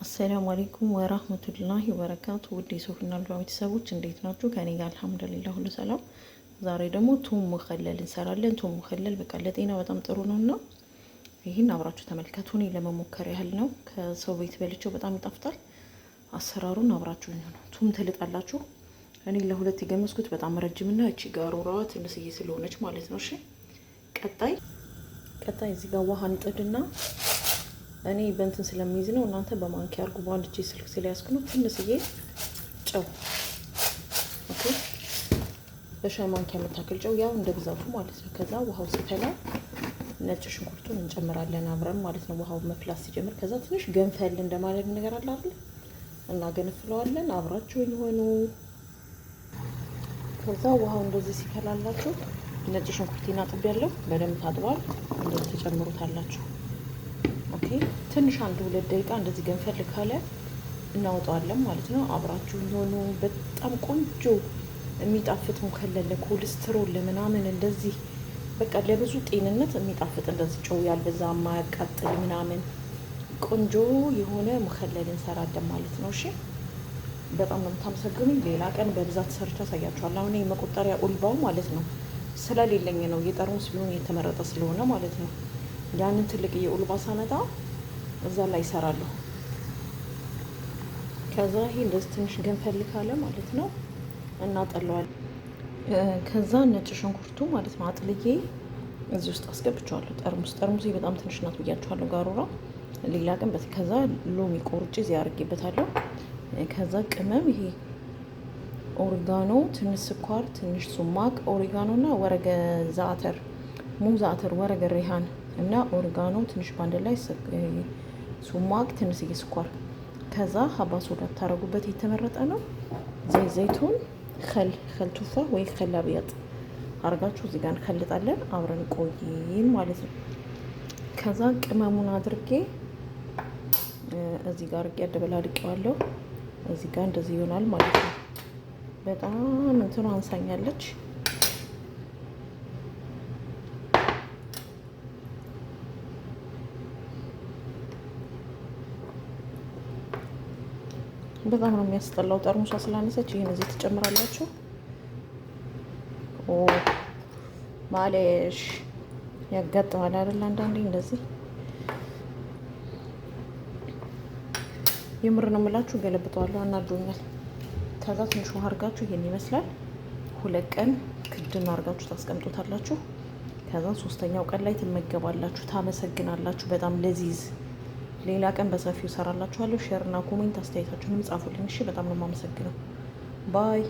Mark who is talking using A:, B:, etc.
A: السلام عليكم ورحمة الله وبركاته። ውድ የሶፊና ልጇ ቤተሰቦች እንዴት ናችሁ? ከኔ ጋር አልሐምዱሊላህ ሁሉ ሰላም። ዛሬ ደግሞ ثوم مخلل እንሰራለን። ثوم مخلل በቃ ለጤና በጣም ጥሩ ነው እና ይህን አብራችሁ ተመልከቱ። እኔ ለመሞከር ያህል ነው። ከሰው ቤት በልቼው በጣም ይጣፍጣል። አሰራሩን አብራችሁ ነው። ثوم ትልጣላችሁ። እኔ ለሁለት የገመስኩት በጣም ረጅምና እቺ ጋሩራዋ ትንሽዬ ስለሆነች ማለት ነው። እሺ፣ ቀጣይ ቀጣይ እዚህ ጋር ውሃ እንጥድና እኔ በእንትን ስለሚይዝ ነው። እናንተ በማንኪያ አድርጉ። በአንድ እጄ ስልክ ስለያዝኩ ነው። ትንሽዬ ጨው፣ okay፣ በሻይ ማንኪያ የምታክል ጨው፣ ያው እንደ ብዛቱ ማለት ነው። ከዛ ውሃው ሲፈላ ነጭ ሽንኩርቱን እንጨምራለን አብረን ማለት ነው። ውሃው መፍላት ሲጀምር ከዛ ትንሽ ገንፈል እንደማለት ነገር አለ አይደል? እናገነፍለዋለን። አብራችሁ የሆኑ ከዛ ውሃው እንደዚህ ሲፈላላችሁ ነጭ ሽንኩርቴን አጥቤያለሁ። በደንብ ታጥቧል። እንደዚህ ተጨምሩታላችሁ። Okay፣ ትንሽ አንድ ሁለት ደቂቃ እንደዚህ ገንፈል ካለ እናወጣዋለን ማለት ነው። አብራችሁ የሆኑ በጣም ቆንጆ የሚጣፍጥ مخلل ለኮሌስትሮል ለምናምን እንደዚህ በቃ ለብዙ ጤንነት የሚጣፍጥ፣ እንደዚህ ጨው ያልበዛ፣ የማያቃጥል ምናምን ቆንጆ የሆነ مخلل እንሰራለን ማለት ነው። እሺ፣ በጣም ነው የምታመሰግኑኝ። ሌላ ቀን በብዛት ሰርቻ አሳያችኋለሁ። አሁን የመቆጠሪያ علبة ው ማለት ነው ስለሌለኝ ነው፣ የጠርሙስ ቢሆን የተመረጠ ስለሆነ ማለት ነው። ያንን ትልቅ የ علبة ሳመጣ እዛ ላይ ይሰራለሁ። ከዛ ይሄ እንደዚህ ትንሽ ገንፈል ካለ ማለት ነው እናጠለዋለን። ከዛ ነጭ ሽንኩርቱ ማለት ነው አጥልዬ እዚህ ውስጥ አስገብቼዋለሁ። ጠርሙስ በጣም ትንሽ ናት ብያችኋለሁ። قارورة ሌላ ቀን በት ከዛ ሎሚ ቆርጬ እዚህ አድርጌበታለሁ። ከዛ ቅመም ይሄ oregano፣ ትንሽ ስኳር፣ ትንሽ سماق፣ oregano እና ورق زعتر፣ مو زعتر، ورق ريحان እና oregano ትንሽ ባንድ ላይ፣ سماق፣ ትንሽዬ ስኳር፣ ከዛ حبة سودا ታረጉበት የተመረጠ ነው። زيت زيتون፣ خل خل تفاح ወይ خل أبيض አርጋችሁ እዚህ ጋር እንከልጣለን። አብረን ቆይን ማለት ነው። ከዛ ቅመሙን አድርጌ እዚህ ጋር አድርጌ አደበላልቄዋለሁ። እዚህ ጋር እንደዚህ ይሆናል ማለት ነው። በጣም እንትኑ አንሳኛለች። በጣም ነው የሚያስጠላው። ጠርሙሷ ስላነሰች ይህን እዚህ ትጨምራላችሁ። ኦ معليش፣ ያጋጥማል አይደል? አንዳንዴ እንደዚህ። የምር ነው የምላችሁ። ገለብጠዋለሁ፣ አናዶኛል። ከዛ ትንሽ ውሃ አድርጋችሁ ይሄን ይመስላል። 2 ቀን ክድን አድርጋችሁ ታስቀምጡታላችሁ። ከዛ ሶስተኛው ቀን ላይ ትመገባላችሁ፣ ታመሰግናላችሁ። በጣም لذيذ። ሌላ ቀን በሰፊው እሰራላችኋለሁ። Share እና comment አስተያየታችሁንም ጻፉልኝ። እሺ፣ በጣም ነው የማመሰግነው። Bye.